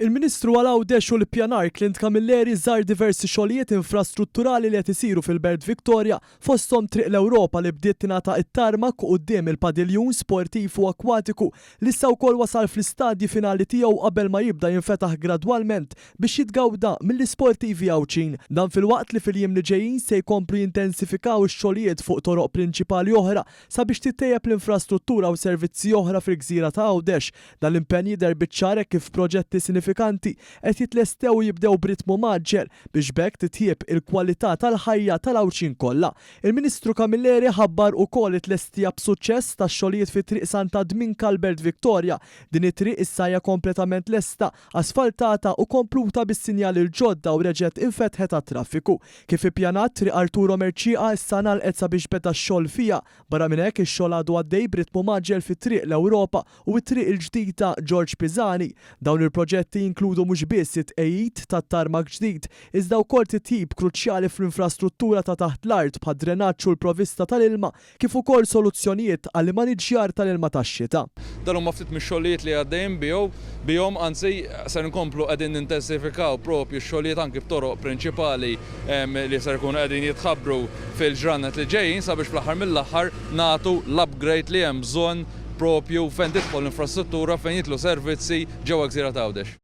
Il-Ministru għal Għawdex u l-Ippjanar Clint Camilleri żar diversi xogħlijiet infrastrutturali li qed isiru fil-Belt Victoria fosthom Triq l-Ewropa li bdiet tingħata t-tarmak quddiem il-padiljun sportiv u akkwatiku li issa wkoll wasal fl-istadji finali tiegħu qabel ma jibda jinfetaħ gradwalment biex jitgawda mill-isportivi Għawdxin. Dan filwaqt li fil-jiem li ġejjin se jkomplu jintensifikaw ix-xogħlijiet fuq toroq prinċipali oħra sabiex tittejjeb l-infrastruttura u servizzi oħra fil-gżira ta' Għawdex. Dan l-impenn jidher biċ-ċar hekk kif proġetti sinifikanti qed jitlestew u jibdew b'ritmu mgħaġġel biex b'hekk titjieb il-kwalità tal-ħajja tal-Għawdxin kollha. Il-Ministru Camilleri ħabbar ukoll it-tlestija b'suċċess tax-xogħlijiet fi Triq Santa Dminka l-Belt Victoria. Din it-triq issa hija kompletament lesta, asfaltata u kompluta bis-sinjali l-ġodda u reġgħet infetħet għat-traffiku. Kif ippjanat, Triq Arturo Mercieca issa ngħalqet sabiex beda x-xogħol fiha. Barra minn hekk, ix-xogħol għadu għaddej b'ritmu mgħaġġel fi Triq l-Ewropa u t-Triq il-Ġdida Ġorġ Pisani. Dawn il-proġetti jinkludu mhux biss it-tqegħid ta' tarmak ġdid, iżda wkoll titjib kruċjali fl-infrastruttura ta' taħt l-art bħad-drenaġġ u l-provvista tal-ilma, kif ukoll soluzzjonijiet għall-immaniġġjar tal-ilma tax-xita. Dan huma ftit mix-xogħlijiet li għaddejjin bihom, anzi ser inkomplu qegħdin nintensifikaw propju x-xogħlijiet anki f'toroq prinċipali li ser ikunu qegħdin jitħabbru fil-ġranet li ġejjin sabiex fl-aħħar mill-aħħar nagħtu l-upgrade li hemm bżonn propju fejn tidħol infrastruttura fejn jidħlu servizzi ġewwa gżira t'Għawdex.